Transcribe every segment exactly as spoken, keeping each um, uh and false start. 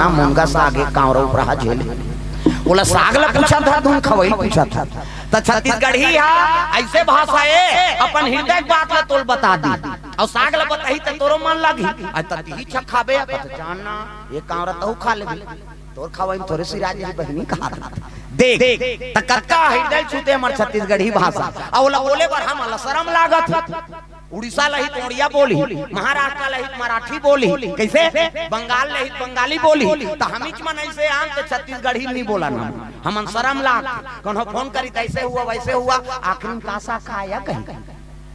मुनगा साग एक कांवरा उपराहा झेले। ओला साग ला पूछत हस, धुन खवई पूछत हस। त छत्तीसगढ़ी हा अइसे भाषा ए, अपन हृदय के बात ला तोल बता दी। अउ साग ला बताही त तोरो मन लगही। अ त तिही छक खाबे, अ त जानना, ये कांवरा तहू खा लेबे। तोर खवई में थोरे सिरा जही बहिनी कहा था। देख, त कतका हृदय छूते हमर छत्तीसगढ़ी भाषा। अउ ओला बोले बर हमन ला शरम लागत हे। उड़ीसा लही त उड़िया बोलही, महाराष्ट्र लही त मराठी बोलही, कइसे? बंगाल लही त बंगाली बोलही। त हमीच मन अइसे आन त छत्तीसगढ़ी नइ बोलन हम। हमन शरम लाग, कोनो फोन करी त अइसे हुआ, वइसे हुआ, आखिरी में का साग खाया कही।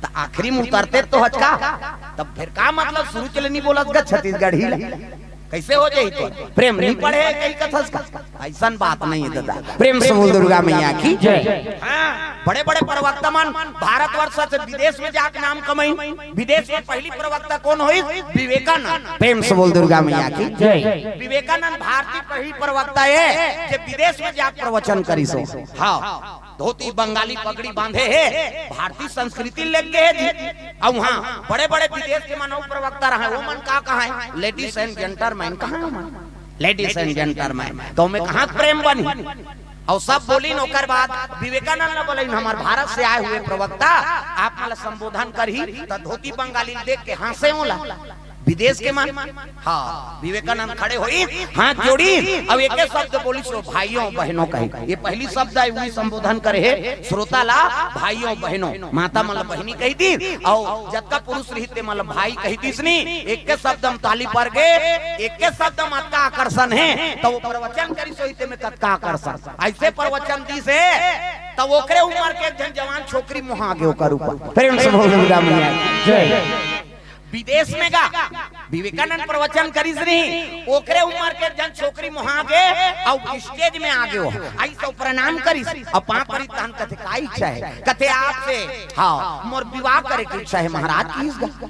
त आखिरी में उतरते तो हचका, तब फेर का मतलब शुरू चले नइ बोलत गा छत्तीसगढ़ी ला? कइसे हो जाही तो? प्रेम नइ पढ़े कही कथस का? अइसन बात नइ हे दादा। प्रेम से बोल दुर्गा मैया की। जय। हाँ, बड़े-बड़े प्रवक्ता मन भारतवर्ष से विदेश में जाके नाम कमाइन। विदेश में पहिली प्रवक्ता कोन होइस? विवेकानंद। प्रेम से बोल दुर्गा मैया की। जय। विवेकानंद भारतीय पहिली प्रवक्ता ए, जे विदेश में जाके प्रवचन करिस हे। हाँ, धोती बंगाली पगड़ी बांधे हे, भारतीय संस्कृति लेके हे जी। अउ हाँ, बड़े-बड़े विदेश के मन अउ प्रवक्ता रहे, ओ मन का कहे? Ladies and gentlemen कहे ओ मन। Ladies and gentlemen, त ओमे कहाँ प्रेम बनही? अउ सब बोलिन, ओकर बाद विवेकानंद ला बोलिन, "हमर भारत से आए हुए प्रवक्ता आप मन ला संबोधन करही," त धोती बंगाली देख के हाँसे ओला। विदेश के मन, हाँ, विवेकानंद खड़े होइस, हाथ जोड़िस, अउ एके शब्द बोलिस, "ओ भाइयों बहनों" कहिस। ये पहिली शब्द आय, उही संबोधन करे हे श्रोता ला, "भाइयों बहनों", माता मन ला बहिनी कहि दिस, अउ जतका पुरुष रहिस ते मन ला भाई कहि दिस नी, एके शब्द म ताली पर गे, एके शब्द म अतका आकर्षण हे, त ओ प्रवचन करिस होही ते में कतका आकर्षण। अइसे प्रवचन दिस हे, त ओकरे उमर के एक झन जवान छोकरी मोहा गे ओकर ऊपर। प्रेम से बोल दुर्गा मैया की। जय। विदेश में गा, विवेकानंद प्रवचन करिस रही, ओकरे उमर के एक झन छोकरी मोहा गे, अउ stage में आ गे हो, अइसे प्रणाम करिस, अउ पाँव परिस तहन कथे, "का इच्छा हे?" कथे, "आपसे, हाँ, मोर विवाह करे के इच्छा हे महाराज," कहिस गा।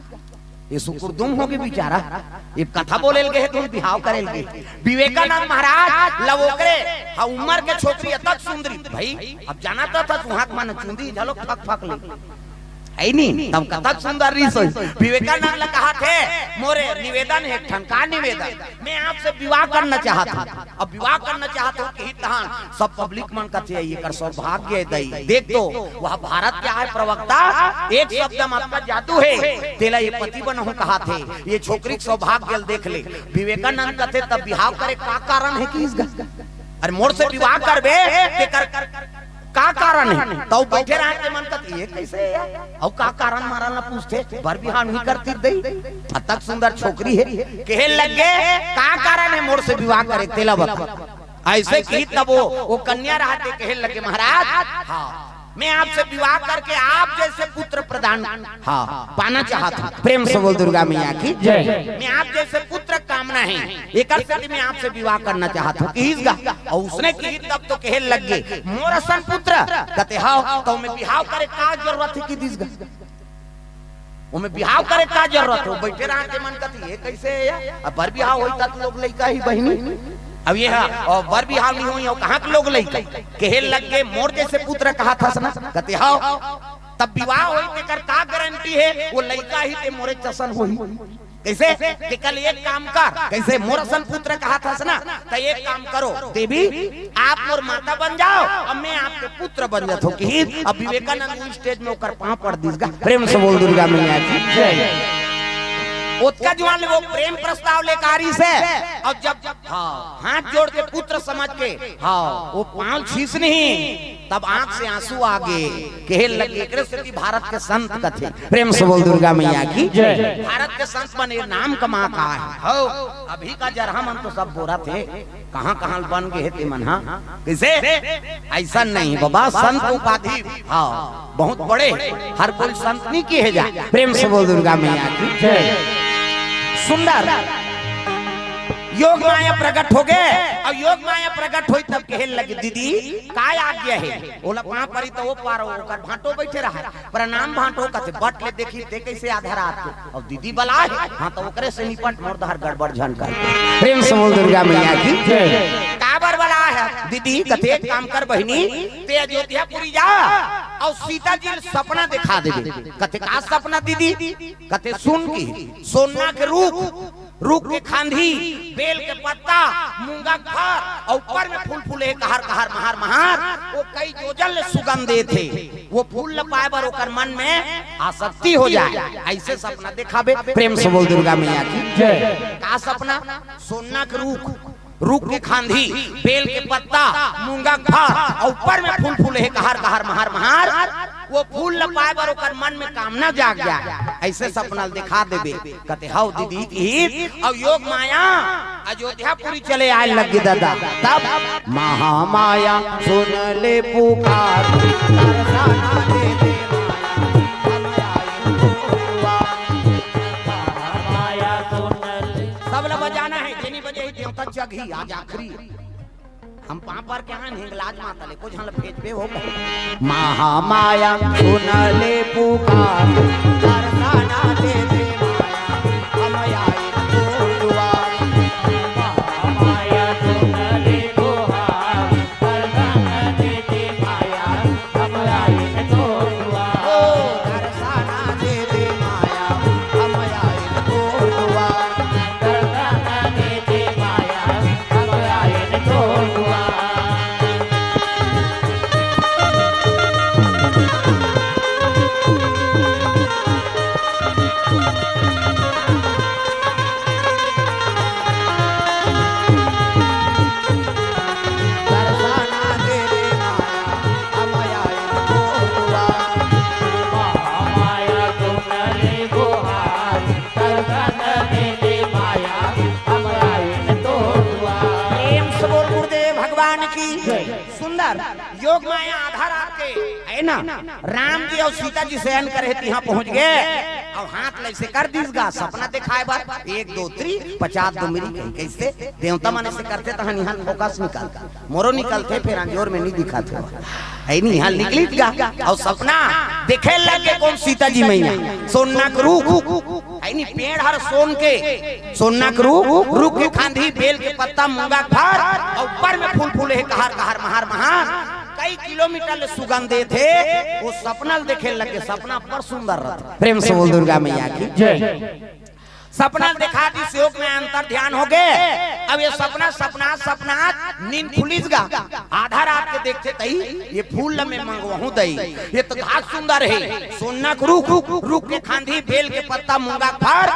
ये सुकुरदुम हो गे बेचारा, ये कथा बोले ल गे हे, तुम बिहाव करे ल गे। विवेकानंद महाराज ला ओकरे, हाँ, उमर के छोकरी अतक सुंदरी, भाई, अब जानत हस, उहाँ के मन चुंदी झलो फक फक ले। हे नी, तब कतक सुंदर रहिस होही। विवेकानंद ला कहत हे, "मोरे निवेदन हे एक ठन।" "का निवेदन?" "मैं आपसे विवाह करना चाहत हूँ।" अब विवाह करना चाहत हूँ कही तहान सब public मन कथे, "एकर सौभाग्य हे दई।" देख तो, वह भारत के आय प्रवक्ता, एक शब्द म अतका जादू हे, तेला ये पति बनहूँ कहत हे, ये छोकरी के सौभाग्य ल देख ले। विवेकानंद कथे, "तब बिहाव करे का कारण हे?" कहिस गा, "अरे मोर से विवाह करबे, तेकर का कारण हे?" त ओ बइठे रहय ते मन कथे, "ये कइसे हे यार? अउ का कारण मारा ला पूछथे? बर बिहाव नइ करतिस दई? अतक सुंदर छोकरी हे।" कहे लगे, "का कारण हे मोर से विवाह करे, तेला बता।" अइसे कहिस तब ओ, ओ कन्या रहय ते कहे लगे, "महाराज, हाँ, मैं आपसे विवाह करके आप जैसे पुत्र प्रदान हाँ, पाना चाहत हूँ।" प्रेम से बोल दुर्गा मैया की। जय। "मैं आप जैसे पुत्र कामना हे, एकर सेती मैं आपसे विवाह करना चाहत हूँ," कहिस गा। अउ उसने कहिस तब तो कहे लगे, "मोर असन पुत्र?" कथे, "हव।" "त ओमे बिहाव करे का जरूरत हे?" कहि दिस गा। "ओमे बिहाव करे का जरूरत हे?" बइठे रहय ते मन कथे, "ये कइसे हे यार? अब बर बिहाव होही त लोग लइका ही बहिनी, अब ये हा, अउ बर बिहाव नइ होही, अउ कहाँ के लोग लइका?" कहे लगे, "मोर जैसे पुत्र कहत हस ना?" कथे, "हव।" "तब विवाह होही तेकर का गारंटी हे? ओ लइका ही ते मोरे जसन होही।" कइसे? "तेकर ले एक काम कर।" कइसे? "मोर असन पुत्र कहत हस ना, त एक काम करो, देवी, आप मोर माता बन जाव, अउ मैं आपके पुत्र बन जाथों।" कहिस, अब विवेकानंद stage में ओकर पाँव पड़ दिस गा। प्रेम से बोल दुर्गा मैया की। जय। ओतका जुवार ले ओ प्रेम प्रस्ताव लेके आ रहिस हे, अउ जब, हाँ, हाथ जोड़ के पुत्र समझ के, हाँ, ओ पाँव छीस नहीं, तब आँख से आँसू आ गे। कहे लगे, एकरे सेती भारत के संत कथे। प्रेम से बोल दुर्गा मैया की। जय। भारत के संत मन ये नाम कमा का हे। हव, अभी का जरहा मन तो सब बोलथे, कहाँ-कहाँ बन गे हे ते मन, हाँ? कइसे? अइसन नहीं बाबा, संत उपाधि, हाँ, बहुत बड़े, हर कोई संत नइ कहे जाय। प्रेम से बोल दुर्गा मैया की। जय। सुंदर। योग माया प्रगट हो गे, अउ योग माया प्रगट होइस तब कहे लगे, "दीदी, का आज्ञा हे?" ओला पाँव परी त ओ पार ओकर भांटो बइठे रहय। "प्रणाम भांटो," कथे, "बट ले देखी ते कइसे आधा रात के?" अउ दीदी बलाय हे, हाँ, त ओकरे से निपट, मोर डहर गड़बड़ झन कर। प्रेम से बोल दुर्गा मैया की। जय। "काबर बलाय हस दीदी?" कथे, "एक काम कर बहिनी, ते अयोध्यापुरी जा, अउ सीता जी ल सपना देखा देबे।" कथे, "का सपना दीदी?" कथे, "सुन," कहिस, "सोना के रूख, रूख के खांधी, बेल के पत्ता, मूंगा के फर, अउ ऊपर में फूल फूले हे, कहर कहर, महार महार, वो कई जोजन ले सुगंध देथे। वो फूल ल पाए बर ओकर मन में आसक्ति हो जाए, अइसे सपना देखाबे। प्रेम से बोल दुर्गा मैया की जय। का सपना? सोना के रूख, रूख के खांधी, बेल के पत्ता, मूंगा के फर, अउ ऊपर में फूल फूले हे, कहर कहर, महार महार, वो फूल ल पाए बर ओकर मन में कामना जाग जाए, अइसे सपना ल देखा देबे। कथे, "हव दीदी," किहिस, अउ योग माया अयोध्यापुरी चले आए लग गे दादा। तब महामाया सुन ले पुकार, दर्शना दे दे माया, हम आए तोर दुआर। महामाया सुन ले। सब ल बजाना हे, जेनी बजे ही देवता जगही, आज आखिरी हे। हम पांव पर के आन हिंगलाज माता ले, कुछ हम भेजबे हो। महामाया सुन ले पुकार, दर्शना दे दे माया, हम आए तोर दुआर। महामाया सुन ले पुकार, दर्शना दे दे माया, हम आए तोर दुआर। ओ, दर्शना दे दे माया, हम आए तोर दुआर। दर्शना दे दे माया, हम आए तोर दुआर। दर्शना दे दे माया, हम आए तोर दुआर। महामाया सुन ले गुहार, दर्शन दे दे माया, हम आइन तोर दुआर। प्रेम से बोल गुरुदेव भगवान की। जय। सुंदर योग माया आधा रात के, हे ना, राम जी अउ सीता जी शयन करे हे, तिहां पहुंच गे अउ हाथ ल अइसे कर दिस गा, सपना देखाए बर, एक दो तीन, पचास दो मेरी कही, कइसे? देवता मन अइसे करथे, तहां निहान फोकस निकलथे, मोरो निकलथे, फेर अंजोर में नइ दिखत हे। हे नइ, इहां निकलिस गा, अउ सपना देखे लग गे कोन? सीता जी मैया। सोना के रूख, हे नइ, पेड़ हर सोन के, सोना के रूख, रूख के खांधी, बेल के पत्ता, मूंगा के फर, अउ ऊपर में फूल फूले हे, कहर कहर, महार महार, कई किलोमीटर ले सुगंध देथे। वो सपना ल देखे लग गे, सपना बड़ सुंदर रथे। प्रेम से बोल दुर्गा मैया की जय। सपना ल देखा दिस, योग में अंतर ध्यान हो गे। अब ये सपना, सपना, सपना, नींद खुलिस गा। आधा रात के देखथे तही, ये फूल ल मैं मंगवाहूं दई, ये तो घास सुंदर हे। सोना के रूख, रूख के खांधी, बेल के पत्ता, मूंगा के फर,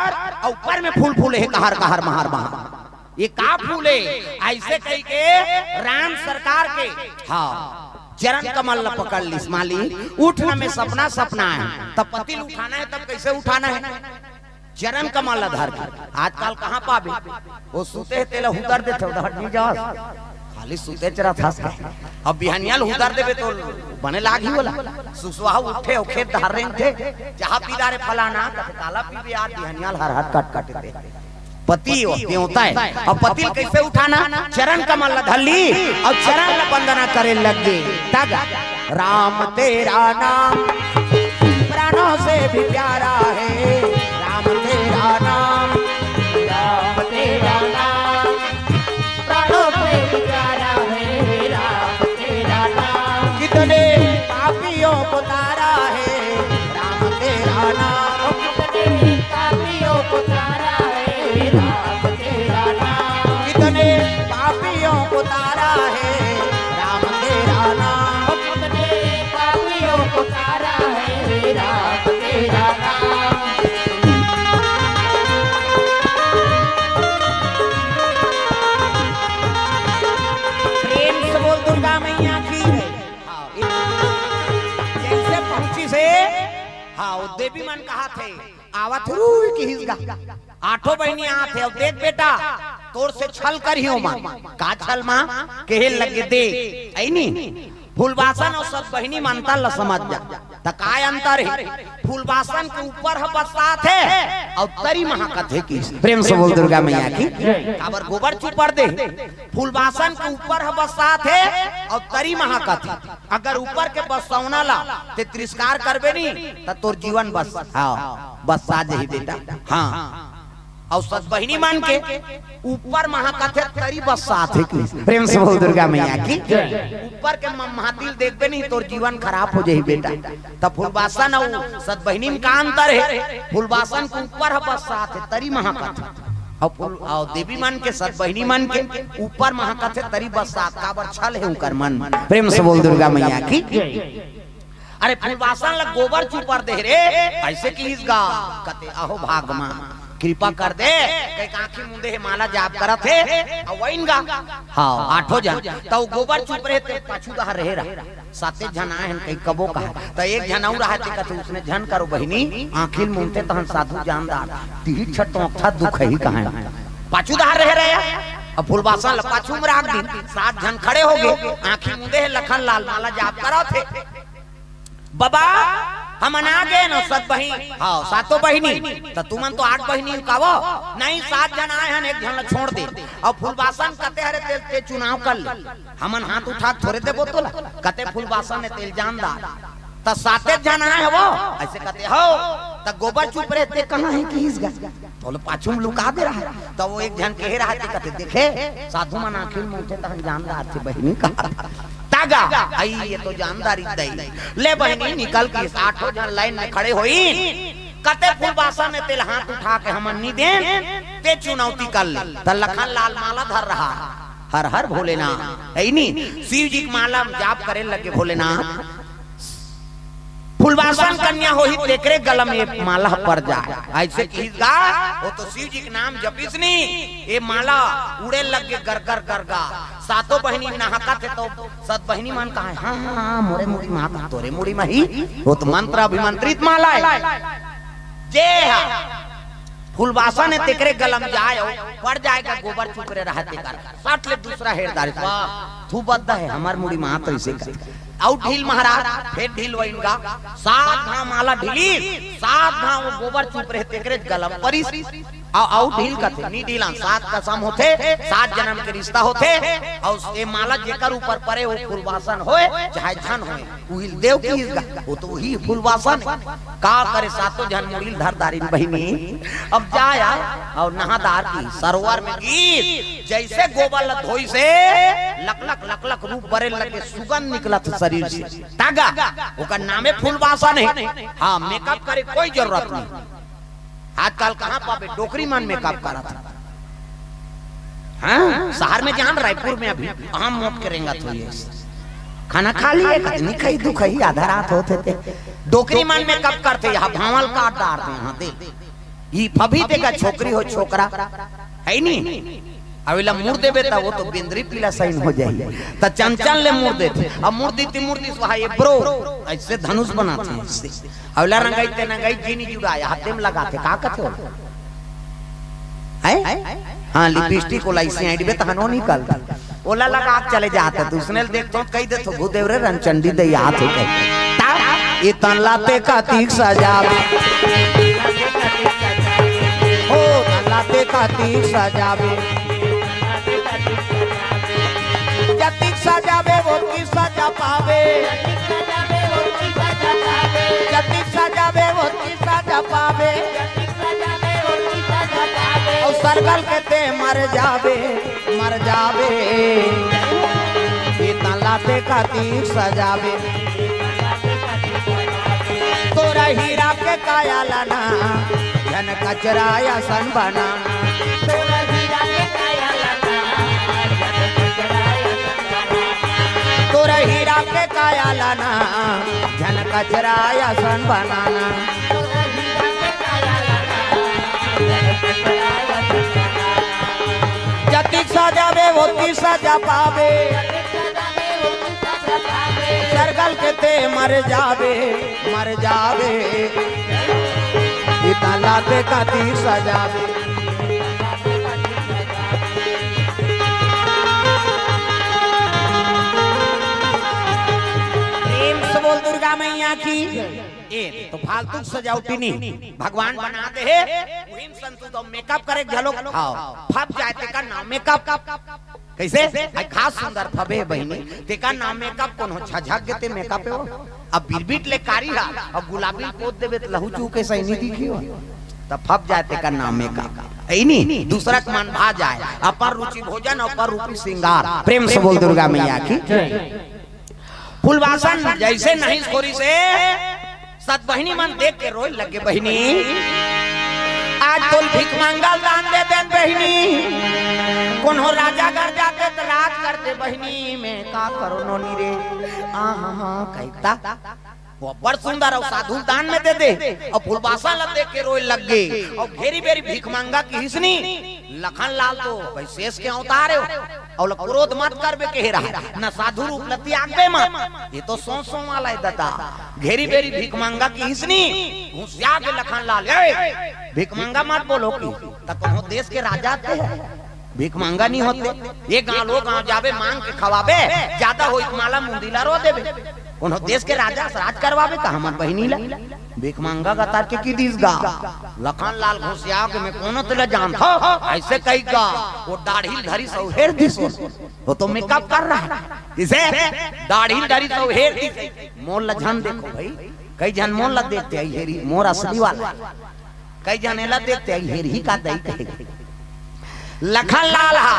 अउ ऊपर में फूल फूले हे, कहर कहर, महार महार। ये का फूल हे? अइसे कहिके राम सरकार के, हाँ, चरण कमल ल पकड़ लिस। मालिक, उठ ना, मैं सपना, सपना हे। तब पति ल उठाना हे, तब कइसे उठाना हे? चरण कमल ल धर के। आजकल कहां पाबे? वो सुते हे, तेला हुदर देथे, उधर नइ जावस। खाली सुते चरत हस। अब बिहनिया ल हुदर देबे तो बने लागही ओला। सुसवा उठे, अउ खेत डहर रेंगथे, चाहा पी डारे फलाना, कथे, "काला पीबे यार, बिहनिया ल हर हर कट कट दे।" पति वो देवता हे। अब पति ल कइसे उठाना? चरण कमल ल धर लिस, अउ चरण ल वंदना करे लग गे। तब राम तेरा नाम प्राणों से भी प्यारा है, राम तेरा नाम, राम तेरा नाम प्राणों से भी प्यारा है, राम तेरा नाम। कितने पापियों को तारा है, राम तेरा नाम। कितने पापियों को तारा है, राम तेरा नाम। कितने पापियों को तारा है, राम तेरा नाम। कितने पापियों को तारा है, राम तेरा नाम। प्रेम से बोल दुर्गा मैया की। हाँ, जइसे पहुंचिस हे, हाँ, वो देवी मन कहत हे, "आवत हंव," किहिस गा। आठों बहिनी आत हे, "अउ देख बेटा, तोर से छल करही ओमन।" "का छल मां?" कहे लग गे, "देख, अइनी, फूलबासन अउ सतबहिनी म अंतर ल समझ जा।" त का अंतर हे? फूलबासन के ऊपर ह बस्सात हे अउ तरी म हांकत हे किहिस। प्रेम से बोल दुर्गा मैया की। काबर गोबर चुपर दे। फूलबासन के ऊपर ह बस्सात हे अउ तरी म हांकत हे। अगर ऊपर के बस्सौना ला ते तिरस्कार करबे नी, त तोर जीवन बस, हाँ, बस्सा जही बेटा। हाँ। अउ सतबहिनी मन के ऊपर म हांकत हे, तरी बस्सात हे कि। प्रेम से बोल दुर्गा मैया की। ऊपर के म-, महातिल देखबे नी, तोर जीवन खराब हो जही बेटा। त फूलबासन अउ सतबहिनी म का अंतर हे? फूलबासन के ऊपर ह बस्सात हे, तरी म हांकत हे। अउ फूल, अउ देवी मन के, सत बहिनी मन के ऊपर म कथे तरी बरसात, काबर छल हे उंकर मन। प्रेम से बोल दुर्गा मैया की। अरे फूलबासन ल गोबर चुपर दे रे, अइसे किहिस गा। कथे अहो भाग मा कृपा कर दे, कहिके आंखी मूंदे हे, माला जाप करत हे, अउ वइन गा। हाँ, आठों झन। त ओ गोबर चुपरे हे, ते पाछू डहर रहे रहा। साते झन आए हन, कहीं कबो कहा। त एक झन अउ रहा, ते कथे, "उसने झन करो बहिनी, आंखी ल मूंदते तहन साधु जान डारथे, तिही छटोंकथा दुखही कहे।" पाछू डहर रहे रहा। अब फूलबासन ल पाछू म राख दिन, सात झन खड़े होगे, आंखी मूंदे हे, लखन लाल माला जाप करत हे। बबा, हमन आ गेन, सत बहिनी, हाँ, सातों बहिनी, त तुमन तो आठ बहिनी कावो, नहीं, सात झन आए हन, एक झन ल छोड़ दे। अउ फूलबासन कथे, "अरे ते, ते चुनाव कर ले, हमन हाथ उठा के थोरे देबो तोला।" कथे फूलबासन हे, "तेल जान डार, त साते झन आए हवो?" अइसे कथे, "हो।" "त गोबर चुपरे हे, ते कहाँ हे किहिस गा?" त ओला पाछू म लुका दे रहा। त ओ एक झन कहे रहा, ते कथे, "देखे, साधु मन आंखी ल मूंदथे तहन जान डारथे बहिनी कहा।" त गा, अई, ये तो जान डारिस दई। ले बहिनी निकल के आठों झन लाइन म खड़े होई। कथे फूलबासन हे, तेला हाथ उठा के हमन नी देन, ते चुनौती कर ले। त लखन लाल माला धर रहा, हर हर भोलेनाथ, अइनी, शिव जी के माला म जाप करे लगे भोलेनाथ। फूलबासन कन्या होही, तेकरे गला म ये माला पर जाए। अइसे किहिस गा, ओ तो शिव जी के नाम जपिस नी, ये माला उड़े लगे गरगर गरगर। सातों बहिनी नहकत हे त सत बहिनी मन कहा, "हाँ, हाँ, हाँ, मोरे मुड़ी म, तोरे मुड़ी म ही।" ओ तो मंत्र अभिमंत्रित माला हे। जे हा फूलबासन हे, तेकरे गला म जाए, अउ पड़ जाए गा गोबर चुपरे रहा तेकर। सट ले दूसरा हेर डारिस, वाह, थू बद्दा हे, हमर मुड़ी म तो अइसे कर। अउ ढील महाराज, फेर ढील वइन गा, सात घांव माला ढीलिस, सात घांव ओ गोबर चुपरे हे, तेकरे गला म परिस। अउ, अउ ढील कथे, नी ढीलन, सात कसम होथे, सात जनम के रिश्ता होथे, अउ ये माला जेकर ऊपर परे, ओ फूलबासन होय, चाहे झन होय, उही ल देव किहिस गा, ओ तो उही फूलबासन हे। का करे, सातों झन मुड़ी ल धर डारिन बहिनी। अब जाय अउ नहा डार के सरोवर म गिस, जइसे गोबर ल धोइस हे, लकलक लकलक रूप बरे लगे, सुगंध निकलत हे शरीर से। त गा, ओकर नामे फूलबासन हे। हाँ, मेकअप करे कोई जरूरत नहीं। आजकल कहाँ पाबे, डोकरी मन मेकअप करत हे। हाँ, शहर म जान, रायपुर म अभी आम मोट के रेंगत होही। खाना खा लिहे, कतनी खही, दू खही, आधा रात होत हे ते। डोकरी मन मेकअप करथे, यहाँ भांवल काट डारथे, यहाँ दे। ई फबही ते गा, छोकरी हो छोकरा, हे नी? अब एला मुड़ देबे त ओ तो बेंदरी पीला सही हो जाही। त चंचल ले मुड़ देथे। अब मुड़ दीस ते मुड़ दीस, वहाँ ये ब्रो, अइसे धनुष बनाथे, अइसे। अउ ला रंगई ते नंगई जी नी जुड़ाय, हाथे म लगाथे, का कथे ओला? हैं? हाँ, लिपस्टिक ओला अइसे ऐंठबे तहन ओ निकलथे। ओला लगा के चले जाथे, त उसने ल देखथों त कहि देथों, "भूदेव रे, रनचंडी दई आत हे," कहि। तब ए तन ला ते कतिक सजाबे, हो तन ला ते कतिक सजाबे। जतिक सजाबे ओतकी सजा पाबे, जतिक सजाबे ओतकी सजा पाबे। अउ सरगल के ते मर जाबे, मर जाबे। ए तन ला ते कतिक सजाबे। तोरा हीरा के काया ला ना, झन कचरा असन बना। तोरा हीरा के काया ला ना, झन कचरा असन बनाना। जतिक सजाबे, ओतकी सजा पाबे। सरगल के ते मर जाबे, मर जाबे। ए तन ला ते कतिक सजाबे। प्रेम से बोल दुर्गा मैया की। ए, तो फालतू सजावटी नहीं, भगवान बना दे हे, उही म संतुष्ट हो, मेकअप करे घलो, हाँ, फब जाय तेकर नाम मेकअप। कइसे? अई खास सुंदर फबे बहिनी, तेकर नाम मेकअप कोन हो, झझक गे ते मेकअप हे ओ। अब बिरबिट ले कारी हा, अउ गुलाबी ल पोत देबे त लहू चूके सही नी दिखी ओ। त फब जाय तेकर नाम मेकअप। अइनी, दूसरा के मन भा जाय, अपर रुचि भोजन, अपर रूपी श्रृंगार। प्रेम से बोल दुर्गा मैया की। फूलबासन जइसे नहिस कोरी से सत बहिनी मन देख के रोय लगे, बहिनी, आज तोल भीख मांगल दान दे देन, बहिनी, कोनो राजा घर जाते त राज करते बहिनी, मैं का करो नोनी रे। आ हा हा कहता। वो बड़ सुंदर अउ साधु दान में दे दे। अउ फुलबासन ला देख के रोए लग गे। अउ घेरी बेरी भीख मांगा किहिस नी। लखन लाल तो भाई शेष के अवतार हे। अउ ला क्रोध मत करबे कहे रहा, न साधु रूप ला त्यागबे मत। ये तो सौ सौ वाला हे दादा। घेरी बेरी भीख मांगा किहिस नी। घुसिया के लखन लाल, ए, भीख मांगा मत बोलो कि, त कोनो देश के राजा आते हैं, भीख मांगा नहीं होते। ये गांव, वो गांव जाबे, मांग के खवाबे, ज्यादा होई त माला मुंदी ला रो देबे। कोनो देश के राजा से राज करवाबे त हमर बहिनी ला भीख मांगा गतार के की दिस गा। लखन लाल घुसिया के, मैं कोनो तेला जानत हो, ऐसे कही गा। वो दाढ़ी धरी सौ हेर दिस। वो तो मेकअप कर रहा है। किसे? दाढ़ी धरी सौ हेर दिस। मोर ला झन देखो भाई, कई झन मोर ला देखते आई हेरी, मोर असली वाला। कई झन एला देखते आई हेरी का दई कहे। लखन लाल हा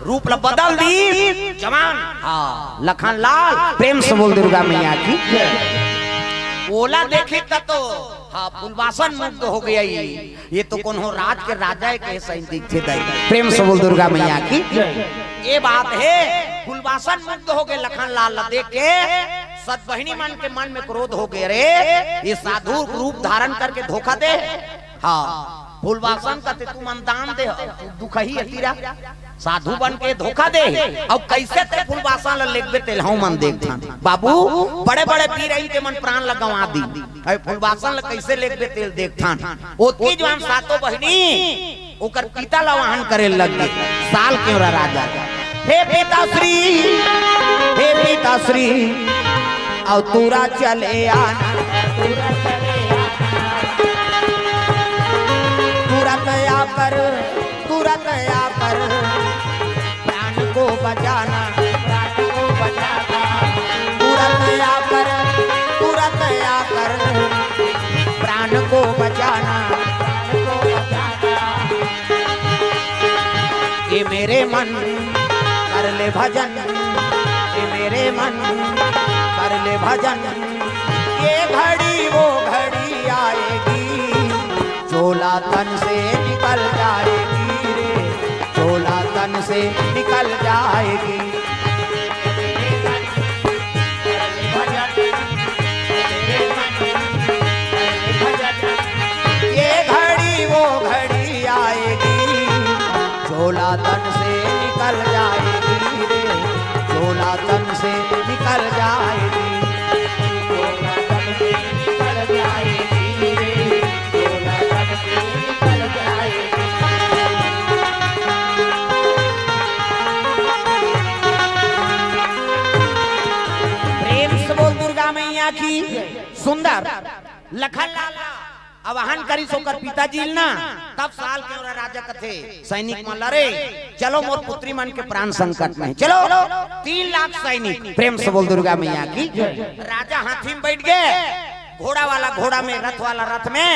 रूप ला बदल दी जवान। हाँ, लखन लाल, प्रेम से बोल दुर्गा मैया की। ओला देखी त तो, हाँ, फुलबासन मुग्ध हो गया। ये तो कोनो राज के राजा हे कहे सही दिखथे दाई। प्रेम से बोल दुर्गा मैया की। ये बात हे, फुलबासन मुग्ध हो गए लखन लाल ला देख के। सत बहिनी मन के मन में क्रोध हो गए, रे ये साधु रूप धारण करके धोखा दे। हाँ, फुलबासन कथे तुमन दान दे, दुखही अतिरा। साधु बन के धोखा दे। अउ कैसे ते फुलबासन ला लेगबे तेल हमन देखथन। बाबू, बड़े बड़े वीर अइन ते मन प्राण ला गंवा दी। अरे फुलबासन ला कैसे लेगबे तेल देखथन। ओतकी जवान सातों बहिनी ओकर पिता ला वाहन करे लग गे। साल केवरा राजा, हे पिताश्री, हे पिताश्री, अउ तुरा चले आना, तुरत आकर, तुरत आकर प्राण को बचाना, प्राण को बचाना। तुरत आकर, तुरत आकर प्राण को बचाना, प्राण को बचाना। ये मेरे मन कर ले भजन, ये मेरे मन कर ले भजन। ये घड़ी वो घड़ी आएगी, चोला तन से निकल जाएगी रे, चोला तन से निकल जाएगी। ये घड़ी वो घड़ी आएगी, चोला तन से निकल जाएगी रे, चोला तन से निकल जाएगी। प्रेम से बोल दुर्गा मैया की। सुंदर लखन लाल आवाहन करिस ओकर पिताजी ल ना, तब साल केवरा राजा कथे सैनिक मन ल, "रे, चलो मोर पुत्री मन के प्राण संकट में हे। चलो।" तीन लाख सैनिक, प्रेम से बोल दुर्गा मैया की। राजा हाथी में बैठ गे, घोड़ा वाला घोड़ा में, रथ वाला रथ में,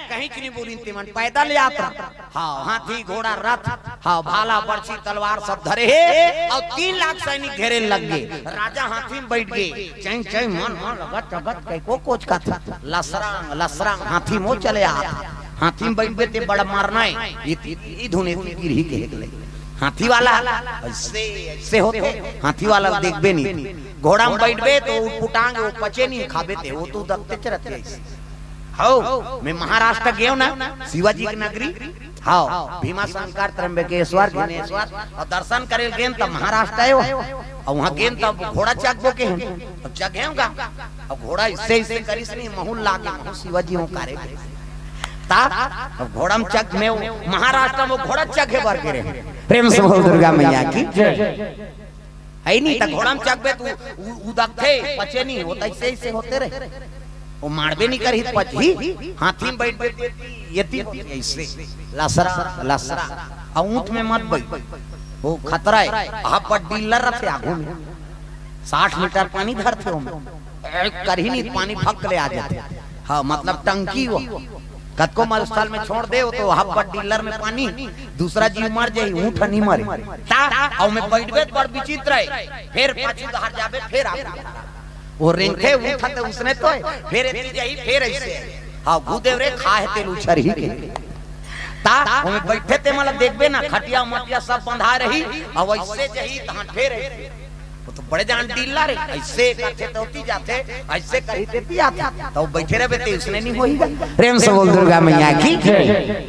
कहीं च नहीं बोलिन ते मन पैदल यात्रा। हाँ, हाथी, घोड़ा, रथ, हाँ, भाला, बरछी, तलवार सब धरे हे, अउ तीन लाख सैनिक घेरे लग गे। राजा हाथी में बैठ गे, चैं चैं मन मन लगत चगत कई को कोचकत, लसरांग लसरांग हाथी मो चले आत। हाथी में बैठबे ते बड़ा मारना हे, इति इति धुन इति गिरही के हेकले। हाथी वाला ऐसे ऐसे होथे, हाथी वाला देखबे नहीं। घोड़ा में बैठबे तो उटपुटांग, वो पचे नहीं, खाबे ते, वो तो दबते चरत हे ऐसे। हौ, मैं महाराष्ट्र गेंव ना, शिवाजी के नगरी। हौ, भीमा शंकर, त्र्यंबकेश्वर, घृणेश्वर, अउ दर्शन करे गेंव त महाराष्ट्र आयो। अउ उहाँ गेंव त घोड़ा चघबो केहेन, अउ चघेंव गा। अउ घोड़ा अइसे अइसे करिस नहीं, महूँ ल लागे, महूँ शिवाजी हूँ कारे। ता, अउ घोड़ा में चघ में, महाराष्ट्र में घोड़ा चघे बर गे रहे। प्रेम से बोल दुर्गा मैया की। हे नहीं, त घोड़ा में चघबे त उ-, उ-, उदकथे, पचे नहीं, वो त अइसे अइसे होते रहे। वो मारबे नहीं करही त पचही, हाथी में बैठबे त एती होती अइसे, लसरा, लसरा। अउ ऊँट में मत बैठ, वो खतरा हे। हाफ बट डीलर रथे आगू में, साठ लीटर पानी धरथे ओमे। ए, करही नहीं, पानी भक्क ले आ जाथे। हाँ, मतलब टंकी वो। कतको मरुस्थल में छोड़ दे, वो तो हाफ बट डीलर में पानी, दूसरा जीव मर जाही, ऊँट ह नहीं मरे। ता, अउ में बैठबे त बड़ विचित्र हे। फेर पाछू डहर जाबे, फेर आगे। वो रेंगथे, ऊँट ह त उसने तो हे, फेर एती जाही, फेर अइसे। हाँ, गुदेव रे, खा हे तेल उछरही के। ता ओमे बैठे ते मला देखबे ना, खटिया मटिया सब बंधा रही, अउ ऐसे जही तहाँ ठे रही। वो तो बड़े जान डीला रे, ऐसे करथे तो होती जाथे, ऐसे करी देती आथे, तो बैठे रहबे ते उसने नहीं होई। प्रेम से बोल दुर्गा मैया की जय।